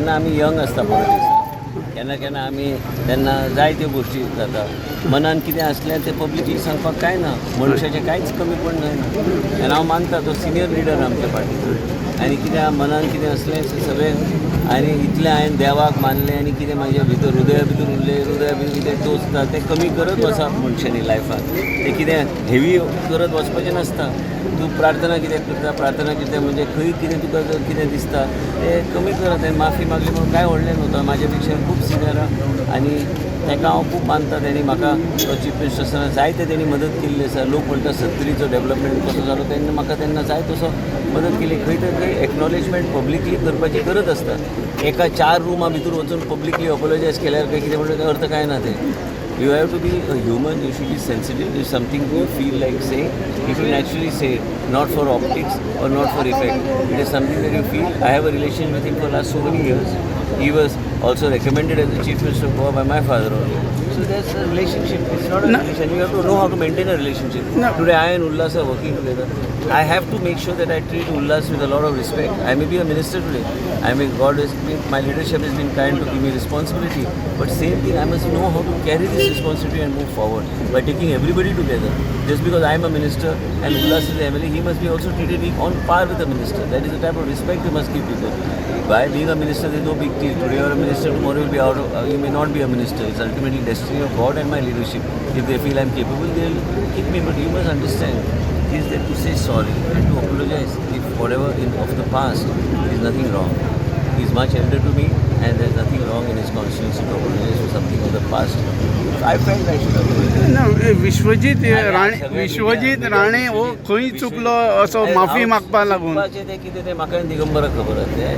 केन्ना आमी यंग आसता पॉलिटिक्सान, केन्ना केन्ना आमी तेन्ना जायत्यो गोश्टी जाता. मनान कितें आसलें तें पब्लिकली सांगपाक कांय ना, मनशाचें कांयच कमीपण जायना. आनी हांव मानता, तो सिनियर लिडर आमच्या पार्टीचो. आनी कितें मनान कितें आसलें तें सगळें. आनी इतलें हांवें देवाक मानलें आनी कितें म्हाज्या भितर, हृदया भितर उरलें, हृदया भितर कितें टोचता तें कमी करत वचप मनशांनी लायफान. तें कितें हेवी करत वचपाचें नासता. तूं प्रार्थना कित्याक करता? प्रार्थना कितें म्हणजे खंय कितें तुका जर कितें दिसता तें कमी करत. आनी माफी मागली म्हणून कांय व्हडलें न्हू. तो म्हाज्या पेक्षा खूब सिनियर आहा आनी ताका हांव खूब मानता. तेणी म्हाका चीफ मिनिस्टर आसतना जायते तेणी मदत केल्ली आसा. लोक म्हणटा सत्तरीचो डेवलपमेंट कसो जालो. तेन्ना म्हाका तेन्ना जाय तसो मदत केली. खंय तर खंय एक्नॉलेजमेंट पब्लिकली करपाची गरज आसता. एका चार रुमा भितर वचून पब्लिकली अपोलोजायज केल्यार काय कितें म्हणटा, अर्थ कांय ना तें. You have to be a human, you should be sensitive. If something you feel like saying, you should naturally say it, not for optics or not for effect. It is something that you feel. I have a relation with him for last so many years. He was also recommended as the Chief Minister of Goa by my father only. So there's a relationship. It's not a No. relation. You have to know how to maintain a relationship. No. Today I and Ullas are working together. I have to make sure that I treat Ullas with a lot of respect. I may be a minister today. I mean, God has been, my leadership has been kind to give me responsibility. But same thing, I must know how to carry this responsibility and move forward by taking everybody together. Just because I am a minister and Ullas is the MLA, he must be also treated on par with the minister. That is the type of respect you must give people. By being a minister, there is no big deal. Today you are a minister, tomorrow you will be out of, you may not be a minister. It's ultimately destiny of God and my leadership. If they feel I am capable, they'll keep me. But you must understand, is that to say sorry and to apologize if whatever in of the past is nothing wrong. He is much elder to me and there's nothing wrong in his constituency to apologize for something of the past. I felt I should apologize. ना, विश्वजीत राणे, सगळे Vishwajit media- Rane हो खंय चुकलो असो माफी मागपा लागून? चुकपाचें तें कितें तें म्हाका आनी दिगंबराक खबर आसा तें.